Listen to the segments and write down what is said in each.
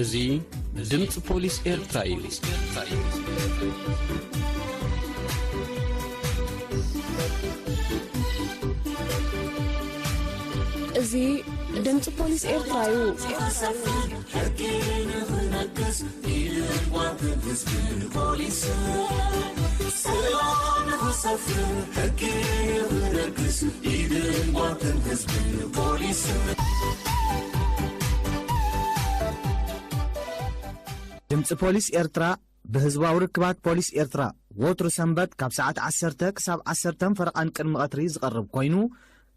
እዚ ድምፂ ፖሊስ ኤርትራ እዩ። እዚ ድምፂ ፖሊስ ኤርትራ እዩ። ሕጊ ንኽነግስ ኢድን ጓንትን ህዝብን ፖሊስን፣ ሰላም ንኽሰፍን ሕጊ ንኽነግስ ኢድን ጓንትን ህዝብን ፖሊስን። ድምፂ ፖሊስ ኤርትራ ብህዝባዊ ርክባት ፖሊስ ኤርትራ ወትሩ ሰንበት ካብ ሰዓት ዓሰርተ ክሳብ ዓሰርተን ፈረቓን ቅድሚ ቀትሪ ዝቐርብ ኮይኑ፣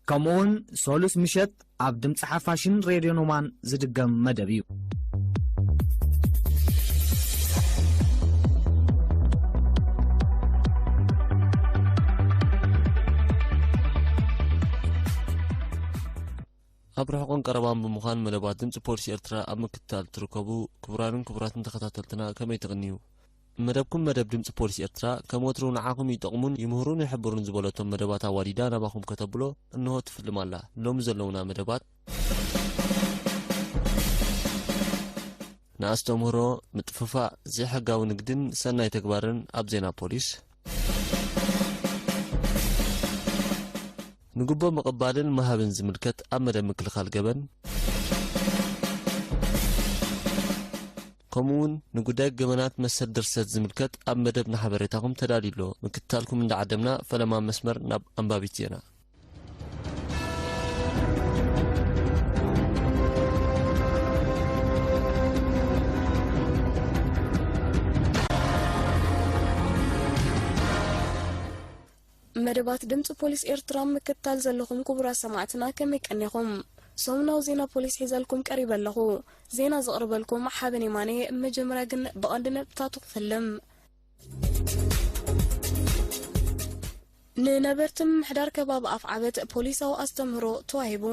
ከምኡውን ሰሉስ ምሸት ኣብ ድምፂ ሓፋሽን ሬድዮ ኖማን ዝድገም መደብ እዩ። ኣብ ርሑቕን ቀረባን ብምዃን መደባት ድምፂ ፖሊስ ኤርትራ ኣብ ምክትታል ትርከቡ ክቡራንን ክቡራትን ተኸታተልትና ከመይ ትቕንዩ? መደብኩም መደብ ድምፂ ፖሊስ ኤርትራ ከም ወትሩ ንዓኹም ይጠቕሙን ይምህሩን ይሕብሩን ዝበለቶም መደባት ኣዋዲዳ ናባኹም ከተብሎ እንሆ ትፍልም ኣላ። ሎሚ ዘለውና መደባት ንኣስተምህሮ፣ ምጥፍፋእ፣ ዘይሕጋዊ ንግድን ሰናይ ተግባርን ኣብ ዜና ፖሊስ፣ ንጉቦ ምቕባልን ምሃብን ዝምልከት ኣብ መደብ ምክልኻል ገበን፣ ከምኡውን ንጉዳይ ገበናት መሰል ድርሰት ዝምልከት ኣብ መደብ ንሓበሬታኹም ተዳልዩ ኣሎ። ምክትታልኩም እንዳዓደምና፣ ፈለማ መስመር ናብ ኣንባቢት ዜና። መደባት ድምፂ ፖሊስ ኤርትራ ምክትታል ዘለኹም ክቡራት ሰማዕትና ከመይ ቀኒኹም? ሰሙናዊ ዜና ፖሊስ ሒዘልኩም ቀሪበ ኣለኹ። ዜና ዘቕርበልኩም ሓበን የማነ። መጀመርያ ግን ብቐንዲ ነጥብታቱ ክፍልም። ንነበርቲ ምምሕዳር ከባቢ ኣፍዓበት ፖሊሳዊ ኣስተምህሮ ተዋሂቡ።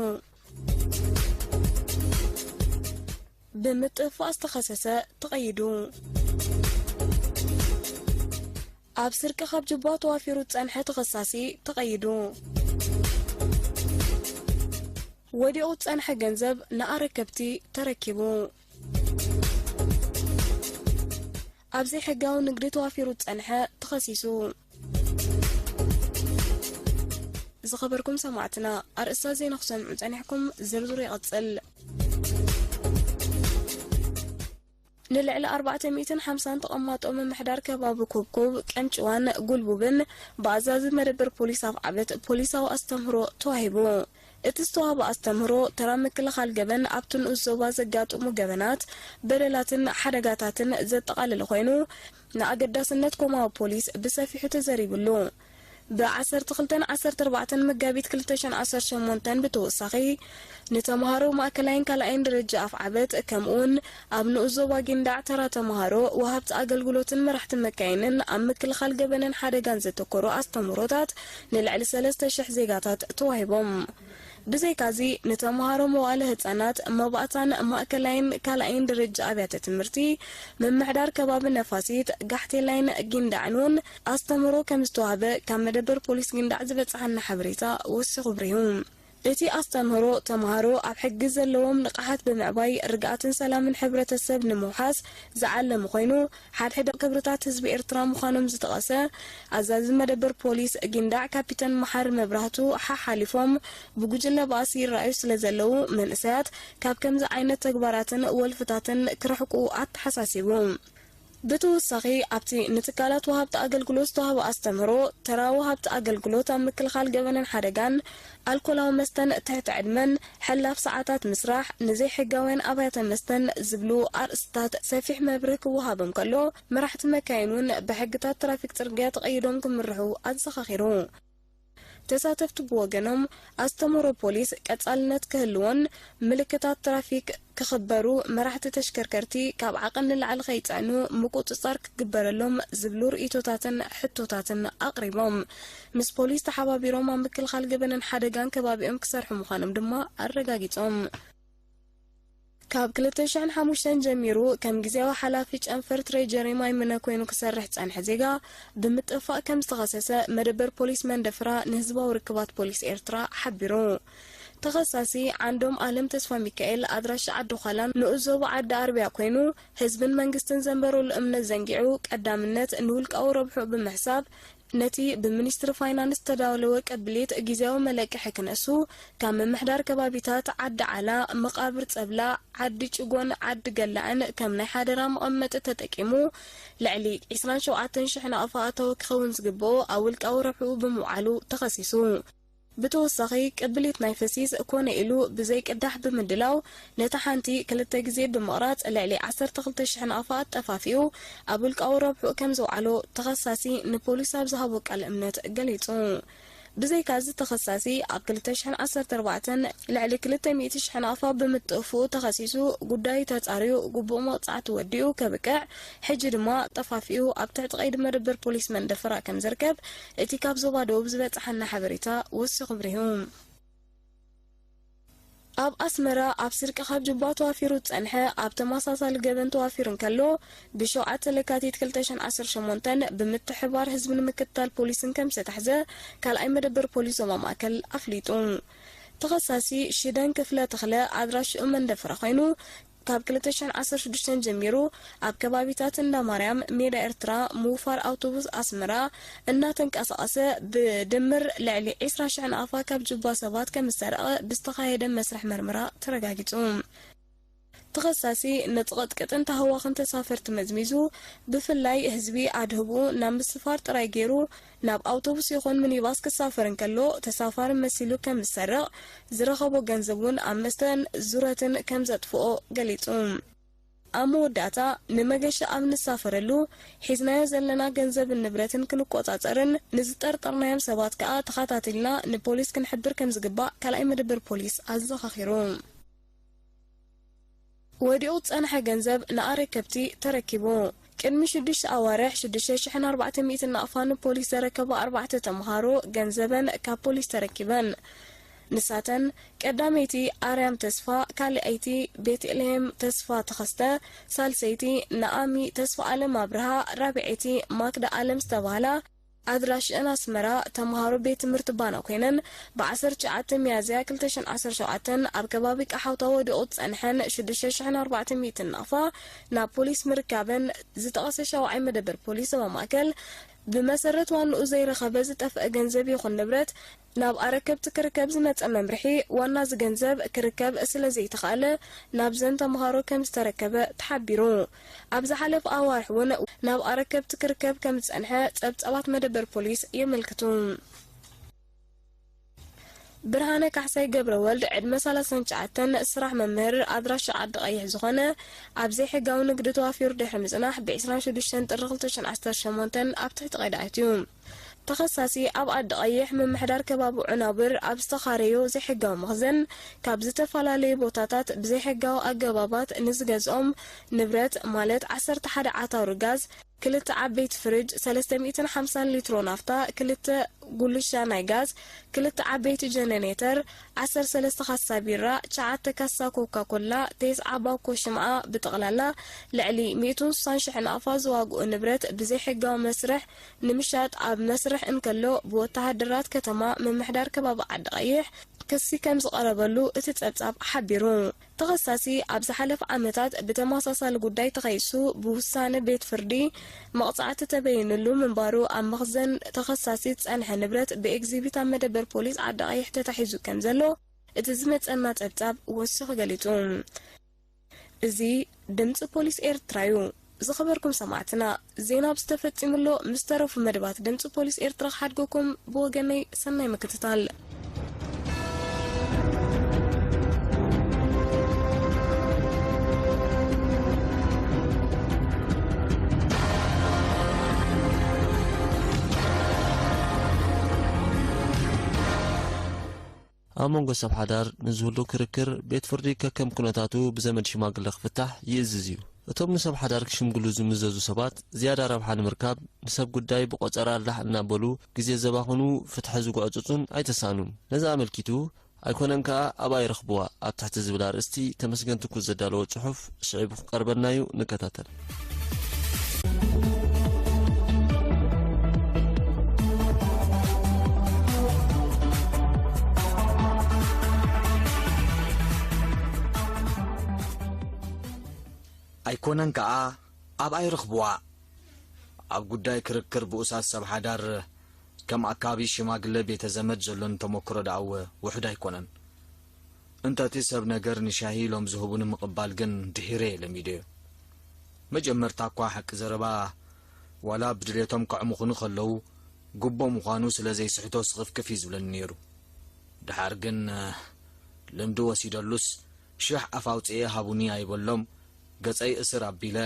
ብምጥፍፋእ ዝተኸሰሰ ተቐይዱ። ኣብ ስርቂ ካብ ጅባ ተዋፊሩ ዝጸንሐ ተኸሳሲ ተቐይዱ። ወዲቑ ዝጸንሐ ገንዘብ ንኣረከብቲ ተረኪቡ። ኣብ ዘይሕጋዊ ንግዲ ተዋፊሩ ዝጸንሐ ተኸሲሱ። ዝኸበርኩም ሰማዕትና፣ ኣርእስታት ዜና ክሰምዑ ጸኒሕኩም፣ ዝርዝሩ ይቕጽል። ንልዕሊ ኣርባዕተ ሚእትን ሓምሳን ተቐማጦ ምምሕዳር ከባቢ ኩብኩብ፣ ቀንጭዋን ጉልቡብን ብኣዛዚ መደበር ፖሊስ ኣፍዓበት ፖሊሳዊ ኣስተምህሮ ተዋሂቡ። እቲ ዝተዋህበ ኣስተምህሮ፣ ተራ ምክልኻል ገበን ኣብቲ ንኡስ ዞባ ዘጋጥሙ ገበናት፣ በደላትን ሓደጋታትን ዘጠቓለለ ኮይኑ፣ ንኣገዳስነት ኮማዊ ፖሊስ ብሰፊሑ ተዘሪቡሉ። ብ ዓሰርተ ክልተን ዓሰርተ ኣርባዕተን መጋቢት ክልተ ሽሕን ዓሰርተ ሸሞንተን ብተወሳኺ፣ ንተምሃሮ ማእከላይን ካልኣይን ደረጃ ኣፍዓበት፣ ከምኡውን ኣብ ንኡስ ዞባ ጊንዳዕ ተራ ተምሃሮ፣ ወሃብቲ ኣገልግሎትን መራሕቲ መካይንን ኣብ ምክልኻል ገበንን ሓደጋን ዘተኮሩ ኣስተምህሮታት ንልዕሊ ሰለስተ ሽሕ ዜጋታት ተዋሂቦም። ብዘይካዚ፣ ንተምሃሮ መዋእለ ህጻናት፣ መባእታን ማእከላይን ካልኣይን ደረጃ ኣብያተ ትምህርቲ ምምሕዳር ከባቢ ነፋሲት፣ ጋሕቴላይን ጊንዳዕን እውን ኣስተምህሮ ከም ዝተዋህበ ካብ መደበር ፖሊስ ጊንዳዕ ዝበጽሓና ሓበሬታ ወሲኹ ኣብሪሁ። እቲ ኣስተምህሮ፣ ተምሃሮ ኣብ ሕጊ ዘለዎም ንቕሓት ብምዕባይ ርግኣትን ሰላምን ሕብረተሰብ ንምውሓስ ዝዓለመ ኮይኑ፣ ሓድሕድ ክብርታት ህዝቢ ኤርትራ ምዃኖም ዝጠቐሰ ኣዛዚ መደበር ፖሊስ ጊንዳዕ ካፒተን መሓሪ መብራህቱ ሓሓሊፎም፣ ብጉጅለ ባእሲ ይረኣዩ ስለ ዘለዉ መንእሰያት ካብ ከምዚ ዓይነት ተግባራትን ወልፍታትን ክርሕቁ ኣተሓሳሲቡ። ብተወሳኺ ኣብቲ ንትካላት ወሃብቲ ኣገልግሎት ዝተዋህበ ኣስተምህሮ፣ ተራ ወሃብቲ ኣገልግሎት ኣብ ምክልኻል ገበንን ሓደጋን ኣልኮላዊ መስተን ትሕቲ ዕድመን፣ ሕላፍ ሰዓታት ምስራሕ፣ ንዘይሕጋውያን ኣብያተ መስተን ዝብሉ ኣርእስታት ሰፊሕ መብርሂ ክወሃብ እንከሎ፣ መራሕቲ መካይን እውን ብሕግታት ትራፊክ ጽርግያ ተቐይዶም ክምርሑ ኣዘኻኺሩ። ተሳተፍቲ ብወገኖም፣ ኣስተምህሮ ፖሊስ ቀጻልነት ክህልዎን ምልክታት ትራፊክ ክኽበሩ፣ መራሕቲ ተሽከርከርቲ ካብ ዓቐን ንላዕሊ ከይጽዕኑ ምቁጽጻር ክግበረሎም ዝብሉ ርእይቶታትን ሕቶታትን ኣቕሪቦም። ምስ ፖሊስ ተሓባቢሮም ኣብ ምክልኻል ገበንን ሓደጋን ከባቢኦም ክሰርሑ ምዃኖም ድማ ኣረጋጊጾም። ካብ ክልተ ሽሕን ሓሙሽተን ጀሚሩ ከም ግዜያዊ ሓላፊ ጨንፈር ትሬጀሪ ማይምነ ኮይኑ ክሰርሕ ዝጸንሐ ዜጋ ብምጥፋእ ከም ዝተኸሰሰ መደበር ፖሊስ መንደፍራ ንህዝባዊ ርክባት ፖሊስ ኤርትራ ሓቢሩ። ተኸሳሲ ዓንዶም ኣለም ተስፋ ሚካኤል ኣድራሻ ዓዲ ዃላን ንኡስ ዞባ ዓዲ ኣርቢያ ኮይኑ፣ ህዝብን መንግስትን ዘንበረሉ እምነት ዘንጊዑ፣ ቀዳምነት ንውልቃዊ ረብሑ ብምሕሳብ፣ ነቲ ብሚኒስትሪ ፋይናንስ ዝተዳለወ ቅብሊት ግዜያዊ መለቅሒ ክነሱ፣ ካብ ምምሕዳር ከባቢታት ዓዲ ዓላ፣ መቓብር ጸብላ፣ ዓዲ ጭጎን ዓዲ ገላዕን ከም ናይ ሓደራ መቐመጢ ተጠቂሙ፣ ልዕሊ ዕስራን ሸውዓተን ሽሕ ናቕፋ ኣታዊ ክኸውን ዝግብኦ ኣብ ውልቃዊ ረብሕኡ ብምውዓሉ ተኸሲሱ። ብተወሳኺ፣ ቅብሊት ናይ ፈሲስ ኮነ ኢሉ ብዘይ ቅዳሕ ብምድላው፣ ነታ ሓንቲ ክልተ ግዜ ብምቕራጽ፣ ልዕሊ ዓሰርተ ክልተ ሽሕ ናቕፋ ኣጠፋፊኡ ኣብ ውልቃዊ ረብሕኡ ከም ዘውዓሎ ተኸሳሲ ንፖሊስ ኣብ ዝሃቦ ቃለ እምነት ገሊጹ። ብዘይካዚ፣ ተኸሳሲ ኣብ ክልተ ሽሕን ዓሰርተ ኣርባዕተን ልዕሊ ክልተ ሚእቲ ሽሕ ናቕፋ ብምጥፍኡ ተኸሲሱ፣ ጉዳዩ ተጻርዩ ግቡእ መቕጻዕቲ ወዲኡ ከብቅዕ፣ ሕጂ ድማ ጠፋፊኡ ኣብ ትሕቲ ቀይዲ መደበር ፖሊስ መንደፈራ ከም ዝርከብ እቲ ካብ ዞባ ደቡብ ዝበጽሓና ሓበሬታ ወሲኹ ኣብሪሁ። ኣብ ኣስመራ ኣብ ስርቂ ካብ ጁባ ተዋፊሩ ዝጸንሐ፣ ኣብ ተመሳሳሊ ገበን ተዋፊሩ እንከሎ፣ ብሸውዓተ ለካቲት ክልተ ሽሕን ዓሰርተ ሸሞንተን ብምትሕብባር ህዝቢ ንምክትታል ፖሊስን ከም ዝተታሕዘ ካልኣይ መደበር ፖሊስ ዞባ ማእከል ኣፍሊጡ። ተኸሳሲ ሽደን ክፍለ ተኽለ ኣድራሽኡ መንደፈራ ኮይኑ፣ ካብ ክልተ ሽሕን ዓሰርተ ሽዱሽተን ጀሚሩ ኣብ ከባቢታት እንዳ ማርያም፣ ሜዳ ኤርትራ፣ ምውፋር ኣውቶቡስ ኣስመራ እናተንቀሳቐሰ ብድምር ልዕሊ ዕስራ ሽሕ ናቕፋ ካብ ጁባ ሰባት ከም ዝሰረቐ ብዝተኻየደ መስርሕ መርመራ ተረጋጊጹ። ተኸሳሲ ነቲ ቅጥቅጥን ተህዋኽን ተሳፈርቲ መዝሚዙ፣ ብፍላይ ህዝቢ ኣድህብኡ ናብ ምስፋር ጥራይ ገይሩ፣ ናብ ኣውቶቡስ ይኹን ሚኒባስ ክሳፈር እንከሎ ተሳፋሪ መሲሉ ከም ዝሰርቕ፣ ዝረኸቦ ገንዘብ እውን ኣብ መስተን ዙረትን ከም ዘጥፍኦ ገሊጹ። ኣብ መወዳእታ፣ ንመገሻ ኣብ ንሳፈረሉ፣ ሒዝናዮ ዘለና ገንዘብን ንብረትን ክንቆጻጸርን ንዝጠርጠርናዮም ሰባት ከኣ ተኸታቲልና ንፖሊስ ክንሕብር ከም ዝግባእ ካልኣይ መደበር ፖሊስ ኣዘኻኺሩ። ወዲቑ ዝጸንሐ ገንዘብ ንኣረከብቲ ተረኪቡ። ቅድሚ ሽዱሽተ ኣዋርሕ ሽዱሽተ ሽሕን ኣርባዕተ ሚእትን ናቕፋ ንፖሊስ ዘረከባ ኣርባዕተ ተምሃሮ ገንዘበን ካብ ፖሊስ ተረኪበን። ንሳተን ቀዳመይቲ ኣርያም ተስፋ፣ ካልኣይቲ ቤትልሄም ተስፋ ተኸስተ፣ ሳልሰይቲ ነኣሚ ተስፋ ኣለም ኣብርሃ፣ ራብዐይቲ ማክዳ ኣለም ዝተባህላ፣ ኣድራሽአን ኣስመራ፣ ተምሃሮ ቤት ትምህርቲ ባና ኮይነን፣ ብዓሰርተ ትሽዓተ ሚያዝያ ክልተ ሽሕን ዓሰርተ ሸውዓተን ኣብ ከባቢ ቀሓውታ ወዲቑ ዝጸንሐን ሽዱሽተ ሽሕን ኣርባዕተ ሚእትን ናቕፋ ናብ ፖሊስ ምርካበን ዝጠቐሰ ሻውዓይ መደበር ፖሊስ ዞባ ማእከል፣ ብመሰረት ዋንኡ ዘይረኸበ ዝጠፍአ ገንዘብ ይኹን ንብረት ናብ ኣረከብቲ ክርከብ ዝመጸ መምርሒ፣ ዋና እዚ ገንዘብ ክርከብ ስለ ዘይተኻእለ፣ ናብዘን ተምሃሮ ከም ዝተረከበ ተሓቢሩ። ኣብ ዝሓለፈ ኣዋርሕ እውን ናብ ኣረከብቲ ክርከብ ከም ዝጸንሐ ጸብጻባት መደበር ፖሊስ የመልክቱ። ብርሃነ ካሕሳይ ገብረወልድ፣ ዕድመ ሰላሳን ትሽዓተን፣ ስራሕ መምህር፣ ኣድራሻ ዓዲ ቀይሕ ዝኾነ፣ ኣብ ዘይሕጋዊ ንግዲ ተዋፊሩ ድሕሪ ምጽናሕ፣ ብ ዕስራን ሽዱሽተን ጥሪ ክልተ ሽሕን ዓሰርተ ሸሞንተን ኣብ ትሕቲ ቀይዲ ኣትዩ። ተኸሳሲ ኣብ ዓዲ ቀይሕ ምምሕዳር ከባቢ ዑናብር ኣብ ዝተኻረዮ ዘይሕጋዊ መኽዘን፣ ካብ ዝተፈላለዩ ቦታታት ብዘይሕጋዊ ኣገባባት ንዝገዝኦም ንብረት፣ ማለት ዓሰርተ ሓደ ዓታሩ ጋዝ፣ ክልተ ዓበይቲ ፍርጅ፣ ሰለስተ ሚእትን ሓምሳን ሊትሮ ናፍታ፣ ክልተ ጉልሻ ናይ ጋዝ፣ ክልተ ዓበይቲ ጀነሬተር፣ ዓሰርተ ሰለስተ ካሳ ቢራ፣ ትሽዓተ ካሳ ኮካ ኮላ፣ ተስዓ ባኮ ሽምዓ፣ ብጠቕላላ ልዕሊ ሚእትን ስሳን ሽሕ ናቕፋ ዝዋግኡ ንብረት ብዘይሕጋዊ መስርሕ ንምሻጥ ኣብ መስርሕ እንከሎ፣ ብወተሃደራት ከተማ ምምሕዳር ከባቢ ዓዲ ቀይሕ ክሲ ከም ዝቐረበሉ እቲ ጸብጻብ ሓቢሩ። ተኸሳሲ ኣብ ዝሓለፈ ዓመታት ብተመሳሳሊ ጉዳይ ተኸሲሱ ብውሳነ ቤት ፍርዲ መቕጻዕቲ ተበይንሉ ምንባሩ፣ ኣብ መኽዘን ተኸሳሲ ዝጸንሐ ንብረት ብኤግዚቢት ኣብ መደበር ፖሊስ ዓዲ ቀይሕ ተታሒዙ ከም ዘሎ እቲ ዝመጸና ጸብጻብ ወሲኹ ገሊጹ። እዚ ድምጺ ፖሊስ ኤርትራ እዩ። ዝኸበርኩም ሰማዕትና፣ ዜና ኣብ ዝተፈጺሙሎ ምስ ተረፉ መደባት ድምጺ ፖሊስ ኤርትራ ክሓድገኩም ብወገነይ ሰናይ ምክትታል። ኣብ መንጎ ሰብ ሓዳር ንዝህሉ ክርክር ቤት ፍርዲ ከከም ኩነታቱ ብዘመድ ሽማግለ ክፍታሕ ይእዝዝ እዩ። እቶም ንሰብ ሓዳር ክሽምግሉ ዝምዘዙ ሰባት ዝያዳ ረብሓ ንምርካብ ንሰብ ጉዳይ ብቆጸራ ኣላሕ እናበሉ ግዜ ዘባኽኑ ፍትሒ ዝጉዕጽጹን ኣይተሳእኑን። ነዚ ኣመልኪቱ ኣይኮነን ከኣ ኣብኣ ይረኽብዋ ኣብ ትሕቲ ዝብል ኣርእስቲ ተመስገን ትኩ ዘዳለዎ ጽሑፍ ስዒቡ ክቀርበልና እዩ። ንከታተል። ኣይኮነን ከኣ ኣብኣ ይረኽብዋ። ኣብ ጉዳይ ክርክር ብኡሳት ሰብ ሓዳር ከም ኣካቢ ሽማግለ ቤተ ዘመድ ዘሎኒ ተመክሮ ደኣ'ወ ውሑድ ኣይኮነን። እንተቲ ሰብ ነገር ንሻሂ ኢሎም ዝህቡኒ ምቕባል ግን ድሒረ'የ ለሚደዮ። መጀመርታ እኳ ሓቂ ዘረባ ዋላ ብድሌቶም ከዕሙኹኒ ከለዉ፣ ጉቦ ምዃኑ ስለ ዘይስሕቶ ስኽፍክፍ እዩ ዝብለኒ ነይሩ። ደሓር ግን ልምዲ ወሲደሉስ ሽሕ ኣፍ ኣውጺኤ ሃቡኒ ኣይበሎም፣ ገጸይ እስር ኣቢለ፣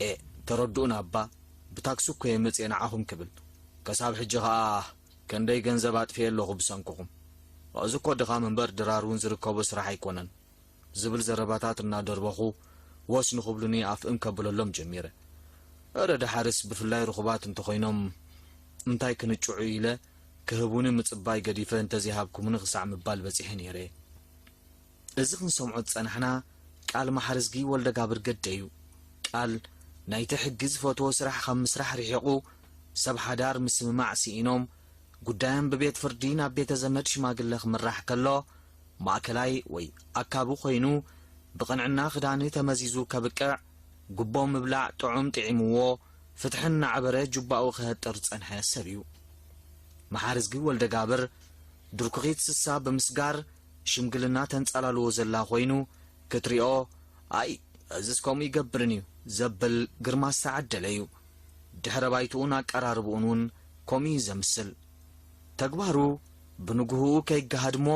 ኤእ ተረድኡና እባ፣ ብታክሲ እኮ'የ መጺኤ ንዓኹም ክብል፣ ከሳብ ሕጂ ኸኣ ክንደይ ገንዘብ ኣጥፊኤ ኣለኹ ብሰንክኹም። እዚ እኮ ድኻም እምበር ድራር እውን ዝርከቦ ስራሕ ኣይኮነን ዝብል ዘረባታት እናደርበኹ ወስ ንኽብሉኒ ኣፍ እም ከብለሎም ጀሚረ። እረ ደሓርስ ብፍላይ ርኹባት እንተኾይኖም እንታይ ክንጭዑ ኢለ ክህቡኒ ምጽባይ ገዲፈ እንተዘይሃብኩምኒ ክሳዕ ምባል በጺሐ ነይረ። እዚ ክንሰምዖ ዝጸናሕና ቃል መሓርዝጊ ወልደጋብር ገደ እዩ። ቃል ናይቲ ሕጊ ዝፈትዎ ስራሕ ካብ ምስራሕ ርሒቑ ሰብ ሓዳር ምስምማዕ ስኢኖም ጉዳዮም ብቤት ፍርዲ ናብ ቤተ ዘመድ ሽማግለ ክምራሕ ከሎ ማእከላይ ወይ ኣካቢ ኮይኑ ብቕንዕና ክዳኒ ተመዚዙ ከብቅዕ ጉቦ ምብላዕ ጥዑም ጥዒምዎ ፍትሒ እናዕበረ ጁባኡ ክሀጥር ዝጸንሐ ሰብ እዩ። መሓርዝጊ ወልደጋብር ድርኩኺት ስሳ ብምስጋር ሽምግልና ተንጻላልዎ ዘላ ኮይኑ ክትሪኦ ኣይ እዝስ ከምኡ ይገብርን እዩ ዘብል ግርማ ዝተዓደለ እዩ። ድሕረ ባይትኡን ኣቀራርብኡን እውን ከምኡ እዩ ዘምስል። ተግባሩ ብንግህኡ ከይገሃድሞ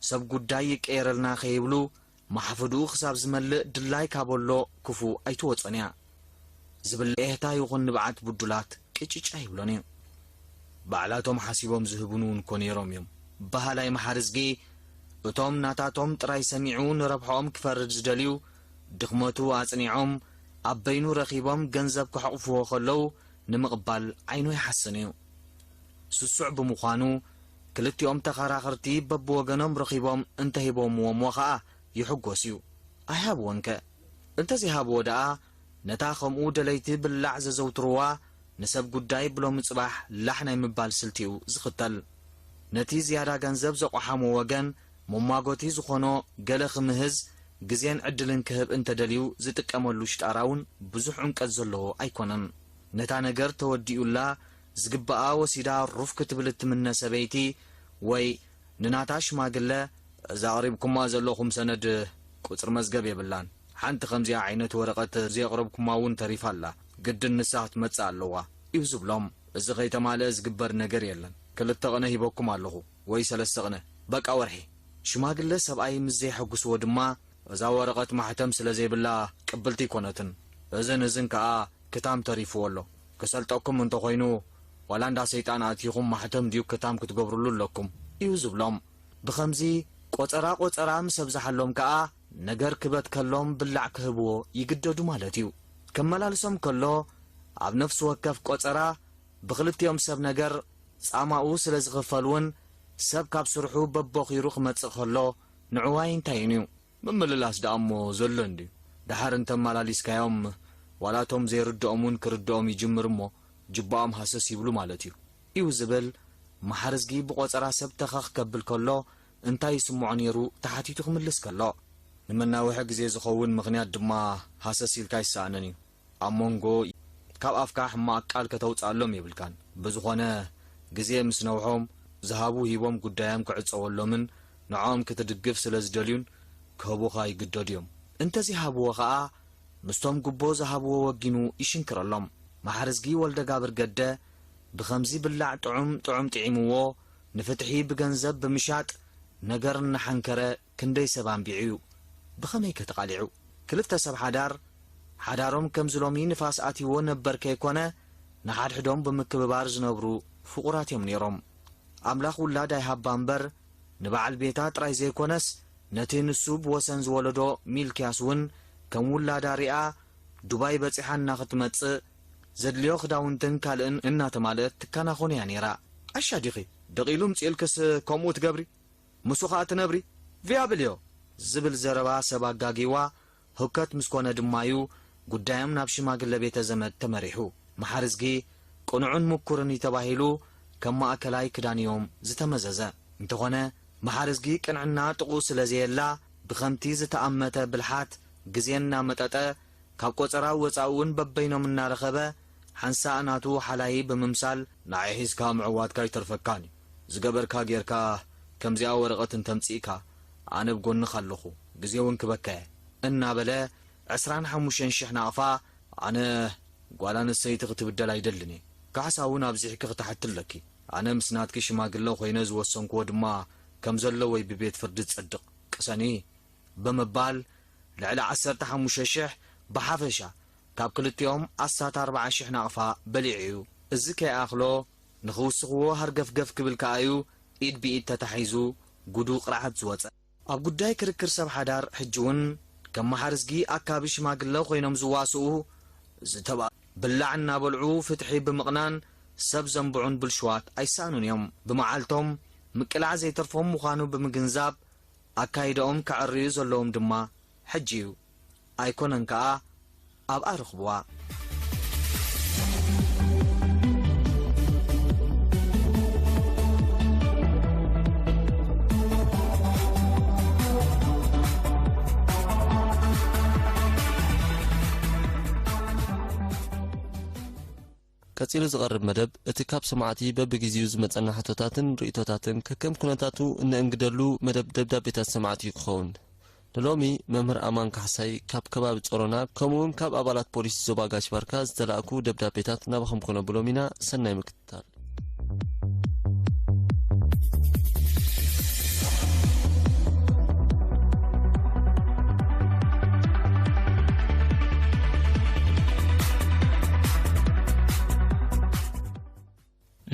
ሰብ ጉዳይ ይቀየረልና ከይብሉ ማሕፍድኡ ክሳብ ዝመልእ ድላይ ካበሎ ክፉእ ኣይትወጾን እያ። ዝብል ኤህታ ይኹን ንብዓት ብዱላት ቅጭጭ ኣይብሎን እዩ። ባዕላቶም ሓሲቦም ዝህቡን እውን እኮ ነይሮም እዮም። በሃላይ መሓርዝጊ እቶም ናታቶም ጥራይ ሰሚዑ ንረብሖኦም ክፈርድ ዝደልዩ ድኽመቱ ኣጽኒዖም ኣብ በይኑ ረኺቦም ገንዘብ ክሕቕፍዎ ከለዉ ንምቕባል ዓይኑ ይሓስን እዩ። ስሱዕ ብምዃኑ ክልቲኦም ተኸራኸርቲ በብወገኖም ረኺቦም እንተሂቦምዎሞ ኸኣ ይሕጎስ እዩ። ኣይሃብዎንከ? እንተዘይሃብዎ ደኣ ነታ ከምኡ ደለይቲ ብላዕ ዘዘውትርዋ ንሰብ ጉዳይ ብሎሚ ጽባሕ ላሕ ናይ ምባል ስልቲ'ዩ ዝኽተል። ነቲ ዝያዳ ገንዘብ ዘቋሓሞ ወገን መሟጎቲ ዝኾኖ ገለ ክምህዝ ግዜን ዕድልን ክህብ እንተደልዩ ዝጥቀመሉ ሽጣራ እውን ብዙሕ ዕምቀት ዘለዎ ኣይኮነን። ነታ ነገር ተወዲኡላ ዝግብኣ ወሲዳ ሩፍ ክትብል እትምነ ሰበይቲ ወይ ንናታ ሽማግለ እዛ ኣቕሪብኩማ ዘለኹም ሰነድ ቁጽሪ መዝገብ የብላን። ሓንቲ ከምዚኣ ዓይነት ወረቐት ዘየቕረብኩማ እውን ተሪፋ ኣላ። ግድን ንሳ ክትመጽእ ኣለዋ እዩ ዝብሎም። እዚ ከይተማልአ ዝግበር ነገር የለን። ክልተ ቕነ ሂበኩም ኣለኹ ወይ ሰለስተ ቕነ። በቃ ወርሒ። ሽማግለ ሰብኣይ ምስ ዘየሐጉስዎ ድማ እዛ ወረቐት ማሕተም ስለ ዘይብላ ቅብልቲ ኣይኮነትን። እዝን እዝን ከኣ ክታም ተሪፍዎ ኣሎ። ክሰልጠኩም እንተኾይኑ ዋላ እንዳ ሰይጣን ኣእቲኹም ማሕተም ድዩ ክታም ክትገብርሉ ኣለኩም እዩ ዝብሎም። ብኸምዚ ቆጸራ ቆጸራ ምስ ኣብዝሓሎም ከኣ ነገር ክበት ከሎም ብላዕ ክህብዎ ይግደዱ ማለት እዩ። ከመላልሶም ከሎ ኣብ ነፍሲ ወከፍ ቆጸራ ብኽልቲኦም ሰብ ነገር ጻማኡ ስለ ዝኽፈል እውን ሰብ ካብ ስርሑ በቦኺሩ ክመጽእ ከሎ ንዕዋይ እንታይን እዩ። ምምልላስ ደኣ እሞ ዘሎ እንድዩ። ደሓር እንተመላሊስካዮም ዋላ እቶም ዘይርድኦም እውን ክርድኦም ይጅምር እሞ ጅባኦም ሃሰስ ይብሉ ማለት እዩ። እዩ ዝብል መሓርዝጊ ብቖጸራ ሰብ ተኸኽ ከብል ከሎ እንታይ ይስምዖ ነይሩ ተሓቲቱ ክምልስ ከሎ። ንመናውሒ ግዜ ዝኸውን ምኽንያት ድማ ሃሰስ ኢልካ ኣይሰኣንን እዩ። ኣብ መንጎ ካብ ኣፍካ ሕማቕ ቃል ከተውጽኣሎም የብልካን። ብዝኾነ ግዜ ምስ ነውሖም ዝሃቡ ሂቦም ጉዳዮም ክዕጸወሎምን ንዕኦም ክትድግፍ ስለ ዝደልዩን ክህቡኻ ይግደዱ እዮም። እንተዘይሃብዎ ኸኣ ምስቶም ጉቦ ዝሃብዎ ወጊኑ ይሽንክረሎም። መሓርዝጊ ወልደጋብር ገደ ብኸምዚ ብላዕ ጥዑም ጥዑም ጥዒምዎ ንፍትሒ ብገንዘብ ብምሻጥ ነገር እናሓንከረ ክንደይ ሰብ ኣንቢዑ እዩ። ብኸመይከ ተቓሊዑ? ክልተ ሰብ ሓዳር ሓዳሮም ከምዚ ሎሚ ንፋስ ኣትይዎ ነበር ከይኮነ ንሓድሕዶም ብምክብባር ዝነብሩ ፍቑራት እዮም ነይሮም። ኣምላኽ ውላድ ኣይሃባ እምበር ንበዓል ቤታ ጥራይ ዘይኮነስ ነቲ ንሱ ብወሰን ዝወለዶ ሚልክያስ እውን ከም ውላዳ ሪኣ ዱባይ በጺሓ እናኽትመጽእ ዘድልዮ ክዳውንትን ካልእን እናተማልአት ትከናኾኖ እያ ነይራ። ዓሻ ዲኺ? ደቒሉ ምጽእልክስ ከምኡ ትገብሪ? ምስኡ ኸኣ ትነብሪ? ቪያ ብልዮ! ዝብል ዘረባ ሰብ ኣጋጊዋ ህውከት ምስ ኮነ ድማ'ዩ ጉዳዮም ናብ ሽማግለ ቤተ ዘመድ ተመሪሑ። መሓርዝጊ ቅኑዕን ምኩርን እዩ ተባሂሉ ከም ማእከላይ ክዳን እዮም ዝተመዘዘ። እንተኾነ መሓርዝጊ ቅንዕና ጥቕኡ ስለ ዘየላ ብኸምቲ ዝተኣመተ ብልሓት ግዜ እናመጠጠ ካብ ቆጸራ ወጻኢ እውን በበይኖም እናረኸበ ሓንሳእ ናቱ ሓላይ ብምምሳል፣ "ንዓይ ሒዝካ ምዕዋትካ ኣይተርፈካን እዩ። ዝገበርካ ጌርካ ከምዚኣ ወረቐት እንተምጺእካ ኣነ ኣብ ጎንኻ ኣለኹ፣ ግዜ እውን ክበካ እየ" እናበለ ዕስራን ሓሙሽተን ሽሕ ናቕፋ ኣነ ጓል ኣንስተይቲ ክትብደል ኣይደልን እየ። ካሕሳ እውን ኣብዚሕኪ ክትሓቲ ኣለኪ። ኣነ ምስ ናትኪ ሽማግለ ኮይነ ዝወሰንክዎ ድማ ከም ዘለዎይ ብቤት ፍርዲ ዝጸድቕ ቅሰኒ ብምባል ልዕሊ ዓሰርተ ሓሙሽተ ሽሕ ብሓፈሻ ካብ ክልቲኦም ኣስታት ኣርብዓ ሽሕ ናቕፋ በሊዑ እዩ። እዚ ከይኣኽሎ ንኽውስኽዎ ሃርገፍገፍ ክብል ከኣ እዩ ኢድ ብኢድ ተታሒዙ ጉዱ ቅርዓት ዝወጸ። ኣብ ጉዳይ ክርክር ሰብ ሓዳር ሕጂ እውን ከም መሓርዝጊ ኣካቢ ሽማግለ ኮይኖም ዝዋስኡ ዝተባ ብላዕ እናበልዑ ፍትሒ ብምቕናን ሰብ ዘንብዑን ብልሽዋት ኣይሰኣኑን እዮም። ብመዓልቶም ምቅላዕ ዘይተርፎም ምዃኑ ብምግንዛብ ኣካይዳኦም ከዐርዩ ዘለዎም ድማ ሕጂ እዩ። ኣይኮነን ከኣ ኣብኣ ርኽብዋ። ቀጺሉ ዝቐርብ መደብ፣ እቲ ካብ ሰማዕቲ በብግዜኡ ዝመጸና ሕቶታትን ርእይቶታትን ከከም ኩነታቱ እነእንግደሉ መደብ ደብዳቤታት ሰማዕቲ እዩ ክኸውን። ንሎሚ መምህር ኣማን ካሕሳይ ካብ ከባቢ ጾሮና፣ ከምኡውን ካብ ኣባላት ፖሊስ ዞባ ጋሽ ባርካ ዝተላእኩ ደብዳቤታት ናባኹም ከነብሎም ኢና። ሰናይ ምክትታል።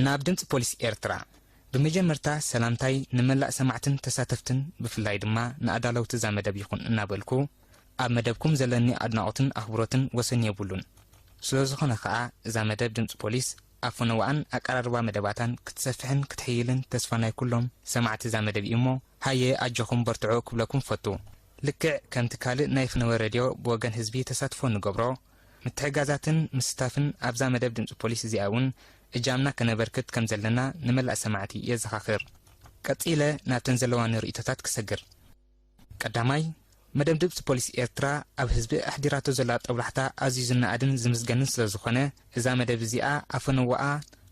ናብ ድምጺ ፖሊስ ኤርትራ። ብመጀመርታ ሰላምታይ ንመላእ ሰማዕትን ተሳተፍትን፣ ብፍላይ ድማ ንኣዳለውቲ እዛ መደብ ይኹን እናበልኩ፣ ኣብ መደብኩም ዘለኒ ኣድናቖትን ኣኽብሮትን ወሰን የብሉን። ስለ ዝኾነ ኸኣ፣ እዛ መደብ ድምጺ ፖሊስ ኣብ ፈነዋኣን ኣቀራርባ መደባታን ክትሰፍሕን ክትሕይልን ተስፋ ናይ ኩሎም ሰማዕቲ እዛ መደብ እዩ እሞ፣ ሃየ ኣጆኹም በርትዑ ክብለኩም ፈቱ። ልክዕ ከምቲ ካልእ ናይ ፍነወ ሬድዮ ብወገን ህዝቢ ተሳትፎ ንገብሮ፣ ምትሕጋዛትን ምስታፍን ኣብዛ መደብ ድምጺ ፖሊስ እዚኣ እውን እጃምና ከነበርክት ከም ዘለና ንመላእ ሰማዕቲ የዘኻኽር። ቀጺለ ናብተን ዘለዋኒ ርእይቶታት ክሰግር። ቀዳማይ፣ መደብ ድምጺ ፖሊስ ኤርትራ ኣብ ህዝቢ ኣሕዲራቶ ዘላ ጦብላሕታ ኣዝዩ ዝነኣድን ዝምስገንን ስለ ዝኾነ፣ እዛ መደብ እዚኣ ኣፈነዋኣ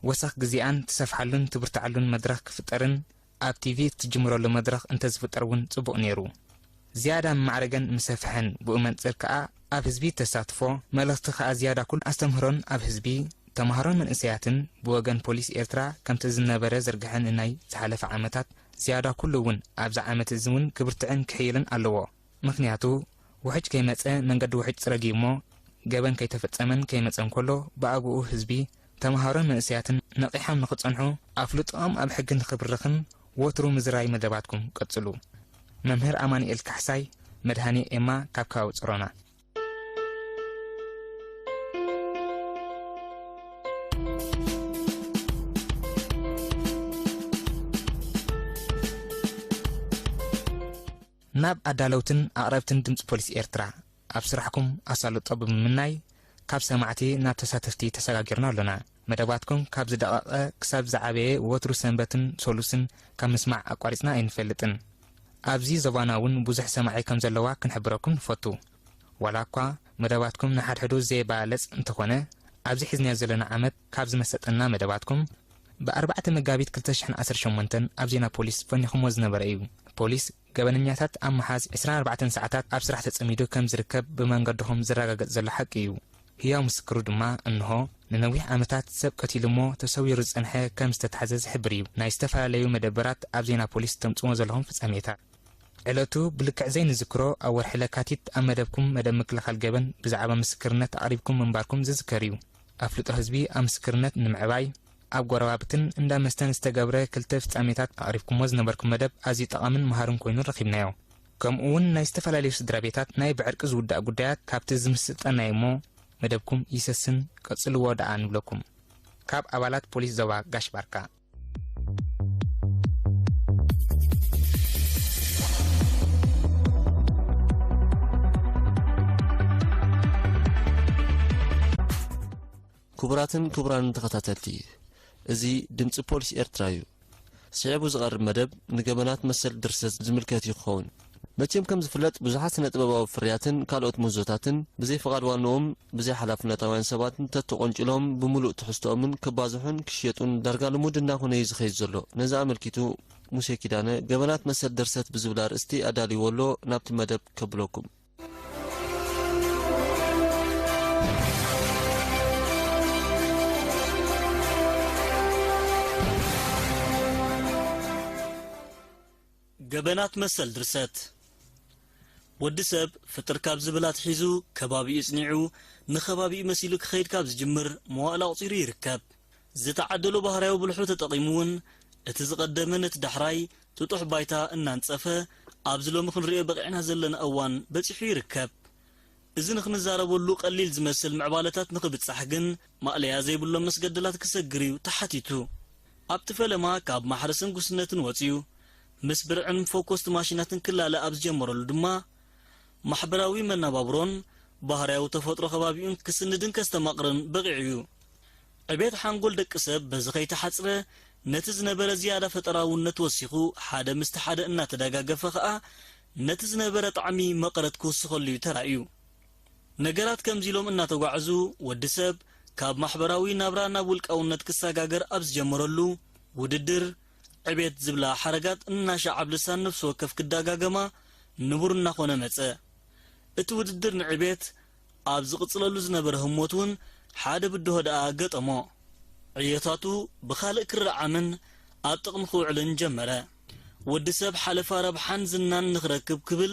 ወሰኽ ግዜኣን ትሰፍሓሉን ትብርትዓሉን መድረኽ ክፍጠርን ኣብ ቲቪ እትጅምረሉ መድረኽ እንተዝፍጠር እውን ጽቡቕ ነይሩ። ዝያዳ ምማዕረገን ምሰፍሐን፣ ብኡ መንጽር ከኣ ኣብ ህዝቢ ተሳትፎ፣ መልእኽቲ ከኣ ዝያዳ ኩሉ ኣስተምህሮን ኣብ ህዝቢ፣ ተማሃሮን መንእሰያትን ብወገን ፖሊስ ኤርትራ ከምቲ ዝነበረ ዝርግሐ ንናይ ዝሓለፈ ዓመታት ዝያዳ ኩሉ እውን ኣብዚ ዓመት እዚ እውን ክብርትዕን ክሕይልን ኣለዎ። ምኽንያቱ፣ ውሕጅ ከይመጸ መንገዲ ውሕጅ ጽረግ እዩ እሞ፣ ገበን ከይተፈጸመን ከይመጸን ከሎ፣ ብኣግኡ ህዝቢ፣ ተመሃሮን መንእሰያትን ነቒሖም ንኽጸንሑ፣ ኣፍልጦኦም ኣብ ሕጊ ንኽብርኽን ወትሩ ምዝራይ መደባትኩም ቀጽሉ። መምህር ኣማኑኤል ካሕሳይ፣ መድሃኔ ኤማ፣ ካብ ከባቢ ጽሮና። ናብ ኣዳለውትን ኣቕረብትን ድምጺ ፖሊስ ኤርትራ፣ ኣብ ስራሕኩም ኣሳልጦ ብምምናይ፣ ካብ ሰማዕቲ ናብ ተሳተፍቲ ተሰጋጊርና ኣሎና። መደባትኩም ካብ ዝደቐቐ ክሳብ ዝዓበየ ወትሩ ሰንበትን ሰሉስን ካብ ምስማዕ ኣቋሪጽና ኣይንፈልጥን። ኣብዚ ዞባና እውን ብዙሕ ሰማዒ ከም ዘለዋ ክንሕብረኩም ንፈቱ። ዋላ እኳ መደባትኩም ንሓድሕዱ ዘይበላለጽ እንተኾነ፣ ኣብዚ ሒዝናዮ ዘለና ዓመት ካብ ዝመሰጠና መደባትኩም፣ ብኣርባዕተ መጋቢት ክልተ ሽሕን ዓሰርተ ሸሞንተን ኣብ ዜና ፖሊስ ፈኒኹሞ ዝነበረ እዩ። ፖሊስ ገበነኛታት ኣብ ምሓዝ ዕስራን ኣርባዕተን ሰዓታት ኣብ ስራሕ ተጸሚዱ ከም ዝርከብ ብመንገድኹም ዝረጋገጽ ዘሎ ሓቂ እዩ። ህያው ምስክሩ ድማ እንሆ፣ ንነዊሕ ዓመታት ሰብ ቀቲሉ እሞ ተሰዊሩ ዝጸንሐ ከም ዝተታሕዘ ዝሕብር እዩ። ናይ ዝተፈላለዩ መደበራት ኣብ ዜና ፖሊስ ተምጽዎ ዘለኹም ፍጻሜታት። ዕለቱ ብልክዕ ዘይንዝክሮ፣ ኣብ ወርሒ ለካቲት ኣብ መደብኩም መደብ ምክልኻል ገበን ብዛዕባ ምስክርነት ኣቕሪብኩም ምንባርኩም ዝዝከር እዩ። ኣፍልጦ ህዝቢ ኣብ ምስክርነት ንምዕባይ፣ ኣብ ጎረባብትን እንዳ መስተን ዝተገብረ ክልተ ፍጻሜታት ኣቕሪብኩሞ ዝነበርኩም መደብ ኣዝዩ ጠቓምን መሃርን ኮይኑ ረኺብናዮ። ከምኡ እውን ናይ ዝተፈላለዩ ስድራ ቤታት ናይ ብዕርቂ ዝውዳእ ጉዳያት ካብቲ ዝምስጠና እዩ እሞ፣ መደብኩም ይሰስን፣ ቀጽልዎ ደኣ ንብለኩም። ካብ ኣባላት ፖሊስ ዞባ ጋሽ ባርካ። ክቡራትን ክቡራንን ተኸታተልቲ፣ እዚ ድምጺ ፖሊስ ኤርትራ እዩ። ስዒቡ ዝቐርብ መደብ ንገበናት መሰል ድርሰት ዝምልከት እዩ ክኸውን። መቸም ከም ዝፍለጥ ብዙሓት ስነ ጥበባዊ ፍርያትን ካልኦት ምህዞታትን ብዘይ ፍቓድ ዋንኦም ብዘይ ሓላፍነታውያን ሰባትን ተተቖንጭሎም ብምሉእ ትሕዝቶኦምን ክባዝሑን ክሽየጡን ዳርጋ ልሙድ እናኾነ እዩ ዝኸይድ ዘሎ። ነዚ ኣመልኪቱ ሙሴ ኪዳነ ገበናት መሰል ድርሰት ብዝብል ኣርእስቲ ኣዳልይዎ ኣሎ፣ ናብቲ መደብ ከብለኩም። ገበናት መሰል ድርሰት። ወዲ ሰብ ፍጥር ካብ ዝብል ኣትሒዙ ከባቢኡ ጽኒዑ ንከባቢኡ መሲሉ ክኸይድ ካብ ዝጅምር መዋእል ኣቑጺሩ ይርከብ። ዝተዓደሎ ባህርያዊ ብልሑ ተጠቒሙ እውን እቲ ዝቐደመ ነቲ ዳሕራይ ጥጡሕ ባይታ እናንጸፈ ኣብዚ ሎሚ ክንሪኦ በቒዕና ዘለና እዋን በጺሑ ይርከብ። እዚ ንኽንዛረበሉ ቀሊል ዝመስል ምዕባለታት ንኽብጻሕ ግን ማእለያ ዘይብሎም መስገደላት ክሰግር እዩ ተሓቲቱ። ኣብቲ ፈለማ ካብ ማሕረስን ጉስነትን ወጺኡ ምስ ብርዕን ፎኮስት ማሽናትን ክላለ ኣብ ዝጀመረሉ ድማ ማሕበራዊ መነባብሮን ባህርያዊ ተፈጥሮ ከባቢኡን ክስንድን ከስተማቕርን በቒዑ እዩ። ዕቤት ሓንጎል ደቂ ሰብ በዚ ከይተሓጽረ ነቲ ዝነበረ ዝያዳ ፈጠራውነት ወሲኹ ሓደ ምስቲ ሓደ እናተደጋገፈ ኸኣ ነቲ ዝነበረ ጣዕሚ መቐረት ክውስኸሉ እዩ ተራእዩ። ነገራት ከምዚ ኢሎም እናተጓዕዙ ወዲ ሰብ ካብ ማሕበራዊ ናብራ ናብ ውልቃውነት ክሰጋገር ኣብ ዝጀመረሉ ውድድር ዕቤት ዝብላ ሓረጋት እናሻዕ ኣብ ልሳን ነፍሲ ወከፍ ክደጋገማ ንቡር እናኾነ መጸ። እቲ ውድድር ንዕቤት ኣብ ዝቕጽለሉ ዝነበረ ህሞት እውን ሓደ ብድሆ ደኣ ገጠሞ። ዕዮታቱ ብኻልእ ክረዓምን ኣብ ጥቕሚ ክውዕልን ጀመረ። ወዲ ሰብ ሓለፋ ረብሓን ዝናን ንኽረክብ ክብል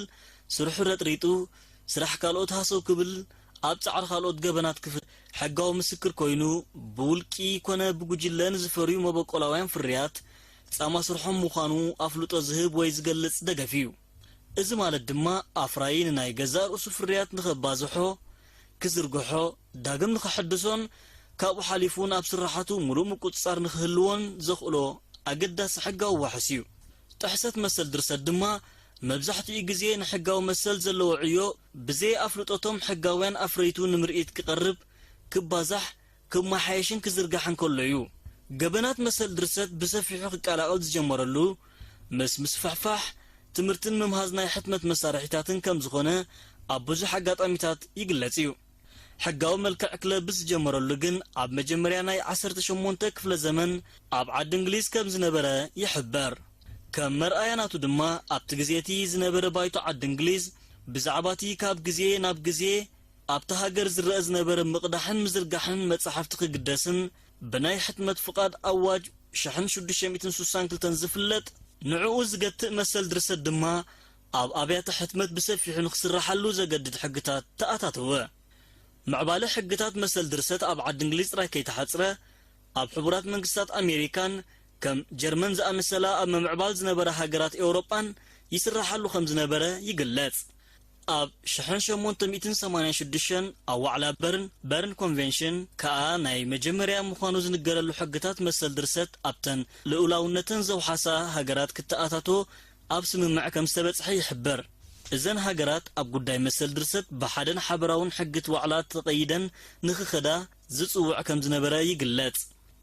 ስርሑ ረጥሪጡ፣ ስራሕ ካልኦት ሃሰው ክብል ኣብ ጻዕሪ ካልኦት ገበናት ክፍ ሕጋዊ ምስክር ኮይኑ ብውልቂ ኮነ ብጉጅለ ንዝፈርዩ መበቆላውያን ፍርያት ጻማ ስርሖም ምዃኑ ኣፍልጦ ዝህብ ወይ ዝገልጽ ደገፍ እዩ። እዚ ማለት ድማ ኣፍራዪ ንናይ ገዛእ ርእሱ ፍርያት ንኸባዝሖ፣ ክዝርግሖ፣ ዳግም ንኸሐድሶን ካብኡ ሓሊፉ እውን ኣብ ስራሓቱ ምሉእ ምቁጽጻር ንኽህልዎን ዘኽእሎ ኣገዳሲ ሕጋዊ ዋሕስ እዩ። ጥሕሰት መሰል ድርሰት ድማ መብዛሕትኡ ግዜ ንሕጋዊ መሰል ዘለዎ ዕዮ ብዘይ ኣፍልጦቶም ሕጋውያን ኣፍረይቱ ንምርኢት ክቐርብ፣ ክባዛሕ፣ ክመሓየሽን ክዝርጋሕን ከሎ እዩ። ገበናት መሰል ድርሰት ብሰፊሑ ክቀላቐል ዝጀመረሉ ምስ ምስፍሕፋሕ ትምህርትን ምምሃዝ ናይ ሕትመት መሳርሒታትን ከም ዝኾነ ኣብ ብዙሕ ኣጋጣሚታት ይግለጽ እዩ። ሕጋዊ መልክዕ ክለብስ ዝጀመረሉ ግን ኣብ መጀመርያ ናይ ዓሰርተ ሸሞንተ ክፍለ ዘመን ኣብ ዓዲ እንግሊዝ ከም ዝነበረ ይሕበር። ከም መርኣያ ናቱ ድማ ኣብቲ ግዜ እቲ ዝነበረ ባይቶ ዓዲ እንግሊዝ ብዛዕባ እቲ ካብ ግዜ ናብ ግዜ ኣብታ ሃገር ዝረአ ዝነበረ ምቕዳሕን ምዝርጋሕን መጻሕፍቲ ክግደስን ብናይ ሕትመት ፍቓድ ኣዋጅ ሽሕን ሽዱሽተ ሚእትን ስሳን ክልተን ዝፍለጥ ንዕኡ ዝገትእ መሰል ድርሰት ድማ ኣብ ኣብያተ ሕትመት ብሰፊሑ ንኽስርሓሉ ዘገድድ ሕግታት ተኣታተወ። ምዕባለ ሕግታት መሰል ድርሰት ኣብ ዓዲ እንግሊዝ ጥራይ ከይተሓጽረ፣ ኣብ ሕቡራት መንግስታት ኣሜሪካን ከም ጀርመን ዝኣመሰላ ኣብ ምምዕባል ዝነበራ ሃገራት ኤውሮጳን ይስርሓሉ ከም ዝነበረ ይግለጽ። ኣብ ሽሕን ሸሞንተ ሚእትን ሰማንያን ሽዱሽተን ኣብ ዋዕላ በርን፣ በርን ኮንቬንሽን፣ ከኣ ናይ መጀመርያ ምዃኑ ዝንገረሉ ሕግታት መሰል ድርሰት ኣብተን ልኡላውነተን ዘውሓሳ ሃገራት ክተኣታቶ ኣብ ስምምዕ ከም ዝተበጽሐ ይሕበር። እዘን ሃገራት ኣብ ጉዳይ መሰል ድርሰት ብሓደን ሓበራውን ሕግት ዋዕላ ተቐይደን ንኽኸዳ ዝጽውዕ ከም ዝነበረ ይግለጽ።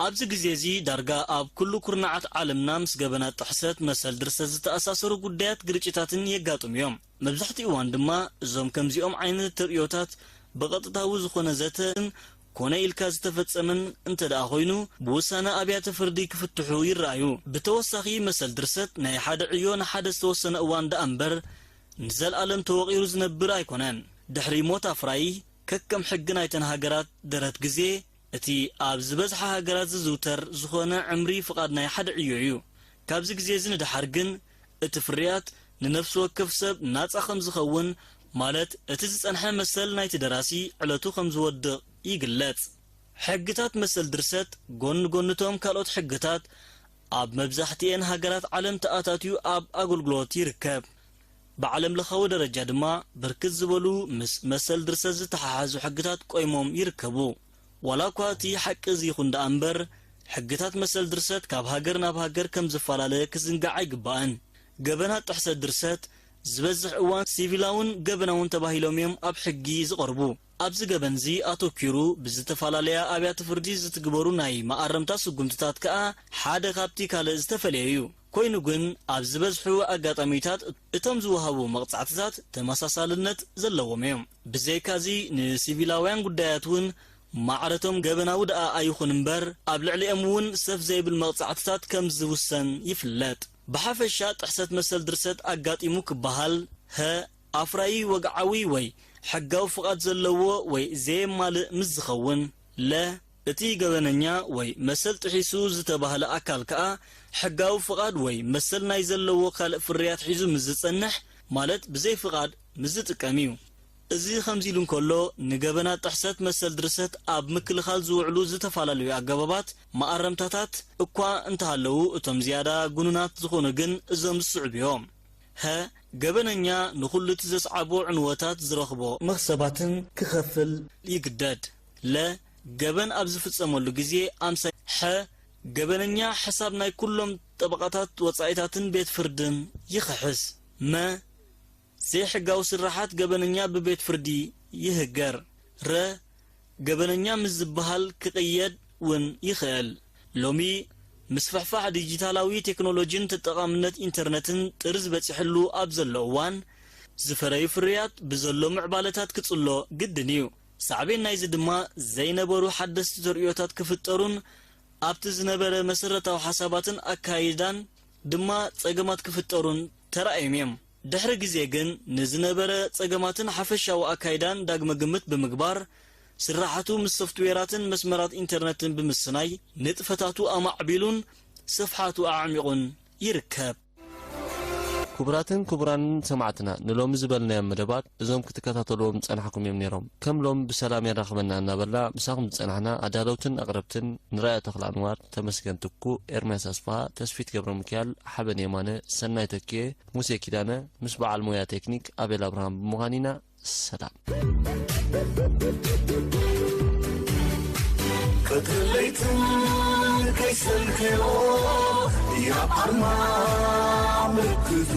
ኣብዚ ግዜ እዚ ዳርጋ ኣብ ኩሉ ኩርናዓት ዓለምና ምስ ገበናት ጥሕሰት መሰል ድርሰት ዝተኣሳሰሩ ጉዳያት ግርጭታትን የጋጥሙ እዮም። መብዛሕትኡ እዋን ድማ እዞም ከምዚኦም ዓይነት ተርእዮታት ብቐጥታዊ ዝኾነ ዘተን ኮነ ኢልካ ዝተፈጸመን እንተ ደኣ ኮይኑ ብውሳነ ኣብያተ ፍርዲ ክፍትሑ ይረኣዩ። ብተወሳኺ መሰል ድርሰት ናይ ሓደ ዕዮ ንሓደ ዝተወሰነ እዋን ደኣ እምበር ንዘልኣለም ተወቒሩ ዝነብር ኣይኮነን። ድሕሪ ሞት ኣፍራዪ ከከም ሕጊ ናይተን ሃገራት ደረት ግዜ እቲ ኣብ ዝበዝሓ ሃገራት ዝዝውተር ዝኾነ ዕምሪ ፍቓድ ናይ ሓደ ዕዮ እዩ። ካብዚ ግዜ እዚ ንደሓር ግን እቲ ፍርያት ንነፍሲ ወከፍ ሰብ ናጻ ከም ዝኸውን፣ ማለት እቲ ዝጸንሐ መሰል ናይቲ ደራሲ ዕለቱ ከም ዝወድቕ ይግለጽ። ሕግታት መሰል ድርሰት ጎኒ ጎኒቶም ካልኦት ሕግታት ኣብ መብዛሕትኤን ሃገራት ዓለም ተኣታትዩ ኣብ ኣገልግሎት ይርከብ። ብዓለም ለኻዊ ደረጃ ድማ ብርክት ዝበሉ ምስ መሰል ድርሰት ዝተሓሓዙ ሕግታት ቆይሞም ይርከቡ። ዋላ እኳ እቲ ሓቂ እዚ ይኹን ደኣ እምበር፣ ሕግታት መሰል ድርሰት ካብ ሃገር ናብ ሃገር ከም ዝፈላለ ክዝንጋዕ ኣይግባእን። ገበናት ጥሕሰት ድርሰት ዝበዝሕ እዋን ሲቪላውን ገበናውን ተባሂሎም እዮም ኣብ ሕጊ ዝቐርቡ። ኣብዚ ገበን እዚ ኣተኲሩ ብዝተፈላለያ ኣብያተ ፍርዲ ዝትግበሩ ናይ መኣረምታ ስጉምትታት ከኣ ሓደ ካብቲ ካልእ ዝተፈለየ እዩ። ኮይኑ ግን፣ ኣብ ዝበዝሑ ኣጋጣሚታት እቶም ዝወሃቡ መቕጻዕትታት ተመሳሳልነት ዘለዎም እዮም። ብዘይካዚ፣ ንሲቪላውያን ጉዳያት እውን ማዕረቶም ገበናዊ ደኣ ኣይኹን እምበር፣ ኣብ ልዕሊኦም እውን ሰፍ ዘይብል መቕጻዕትታት ከም ዝውሰን ይፍለጥ። ብሓፈሻ፣ ጥሕሰት መሰል ድርሰት ኣጋጢሙ ክበሃል፣ ሀ፣ ኣፍራዪ ወግዓዊ ወይ ሕጋዊ ፍቓድ ዘለዎ ወይ ዘየማልእ ምስ ዝኸውን፣ ለ፣ እቲ ገበነኛ ወይ መሰል ጥሒሱ ዝተባህለ ኣካል ከኣ ሕጋዊ ፍቓድ ወይ መሰል ናይ ዘለዎ ካልእ ፍርያት ሒዙ ምስ ዝጸንሕ፣ ማለት ብዘይ ፍቓድ ምስ ዝጥቀም እዩ። እዚ ከምዚ ኢሉ እንከሎ፣ ንገበናት ጥሕሰት መሰል ድርሰት ኣብ ምክልኻል ዝውዕሉ ዝተፈላለዩ ኣገባባት፣ መኣረምታታት፣ እኳ እንተሃለዉ፣ እቶም ዝያዳ ግኑናት ዝኾኑ ግን እዞም ዝስዕቡ እዮም። ሀ፣ ገበነኛ ንኹሉ እቲ ዘስዓቦ ዕንወታት ዝረኽቦ መኽሰባትን ክኸፍል ይግደድ። ለ፣ ገበን ኣብ ዝፍጸመሉ ግዜ ኣምሳይ። ሐ፣ ገበነኛ ሕሳብ ናይ ኩሎም ጠበቓታት ወጻኢታትን ቤት ፍርድን ይኽሕስ። መ፣ ዘይሕጋዊ ስርሓት ገበነኛ ብቤት ፍርዲ ይህገር። ረ፣ ገበነኛ ምስ ዝበሃል ክቕየድ እውን ይኽእል። ሎሚ፣ ምስፍሕፋሕ ዲጂታላዊ ቴክኖሎጂን ተጠቓምነት ኢንተርነትን ጥርዝ በጺሕሉ ኣብ ዘሎ እዋን፣ ዝፈረዩ ፍርያት ብዘሎ ምዕባለታት ክጽሎ ግድን እዩ። ሳዕቤን ናይዚ ድማ፣ ዘይነበሩ ሓደስቲ ተርእዮታት ክፍጠሩን ኣብቲ ዝነበረ መሰረታዊ ሓሳባትን ኣካይዳን ድማ ጸገማት ክፍጠሩን ተራእዮም እዮም። ድሕሪ ግዜ ግን፣ ንዝነበረ ጸገማትን ሓፈሻዊ ኣካይዳን ዳግመ ግምት ብምግባር፣ ስርሓቱ ምስ ሶፍትዌራትን መስመራት ኢንተርነትን ብምስናይ፣ ንጥፈታቱ ኣማዕቢሉን ስፍሓቱ ኣዕሚቑን ይርከብ። ክቡራትን ክቡራንን ሰማዕትና፣ ንሎሚ ዝበልናዮም መደባት እዞም ክትከታተልዎም ዝጸናሕኩም እዮም ነይሮም። ከም ሎም ብሰላም የራኽበና እናበልና፣ ምሳኹም ዝጸናሕና ኣዳለውትን ኣቕረብትን ንራእያ ተኽለ ኣንዋር፣ ተመስገን ትኩ፣ ኤርምያስ ኣስፍሃ፣ ተስፊት ገብረ ሚካኤል፣ ሓበን የማነ፣ ሰናይ ተኪኤ፣ ሙሴ ኪዳነ፣ ምስ በዓል ሞያ ቴክኒክ ኣቤል ኣብርሃም ብምዃን ኢና። ሰላም። ቀትርን ለይትን ከይሰልከዮ፣ ያብ ኣርማ ምልክቱ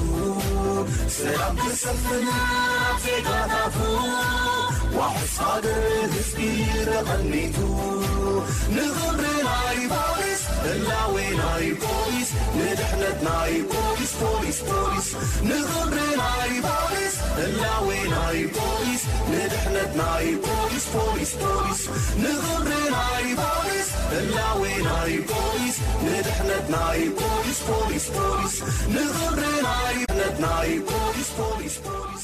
ሰላም ክሰፍን ኣብ ዜጋታቱ፣ ዋሕስ ሃገር ህዝቢ ተቐኒቱ፣ ንኽብሪ ናይ ፖሊስ፣ ህላዌ ናይ ፖሊስ፣ ንድሕነት ናይ ፖሊስ፣ ፖሊስ፣ ፖሊስ፣ ንኽብሪ ናይ ፖሊስ፣ ህላዌ ናይ ፖሊስ፣ ንድሕነት ናይ ፖሊስ፣ ፖሊስ፣ ፖሊስ፣ ንኽብሪ ናይ ፖሊስ፣ ህላዌ ናይ ፖሊስ፣ ንድሕነት ናይ ፖሊስ፣ ፖሊስ፣ ፖሊስ፣ ንኽብሪ ናይ ድሕነት ናይ ፖሊስ፣ ፖሊስ፣ ፖሊስ።